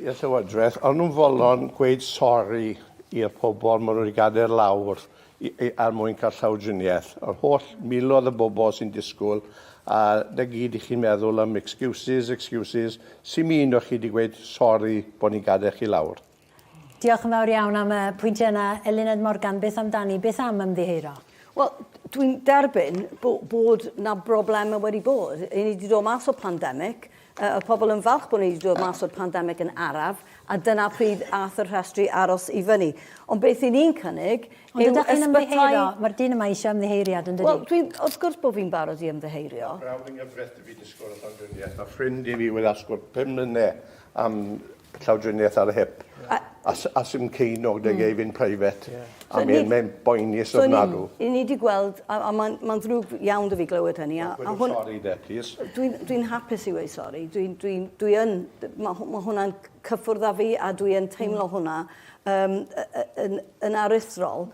gweud i'r Llywodraeth, o'n nhw'n fodlon gweud sori i'r pobl maen nhw wedi gadael lawr i, i, er mwyn cael llawdriniaeth. Yr holl miloedd o bobl sy'n disgwyl, a 'na gyd i chi'n meddwl am excuses, excuses. Sy'm un o chi wedi gweud sori bod ni'n gadael chi lawr. Diolch yn fawr iawn am y pwyntiau yna. Eluned Morgan, beth amdani? Beth am ymddiheuro? Wel, dwi'n derbyn bo, bod na broblemau wedi bod. I ni wedi dod mas o'r pandemig, y pobl yn falch bod ni wedi dod mas o'r pandemig yn araf, a dyna pryd ath y rhestri aros i fyny. Ond beth i ni'n cynnig Ond ydych chi'n ymddiheuro? Mae'r dyn yma eisiau ymddiheuriad, yn dydi? Wel, dwi'n, wrth gwrs bod fi'n barod i ymddiheurio. Mae brawd yng nghyfraith 'da fi disgwyl y llawdriniaeth. Mae ffrind i fi wedi asgwr 5 mlynedd am llawdriniaeth ar y hip. A, a, a sy'n ceinog dy mm. fynd private. Yeah. A so mae'n mae boenus so ofnadw. Ni, ni wedi gweld, a, a mae'n ma ddrwg iawn dy fi glywed hynny. A, a hwn, sorry de, please. Dwi'n dwi hapus i weud sori. Dwi'n dwi, dwi yn, mae ma hwnna'n cyffwrdd â fi a dwi yn teimlo hwnna um, yn, yn aruthrol.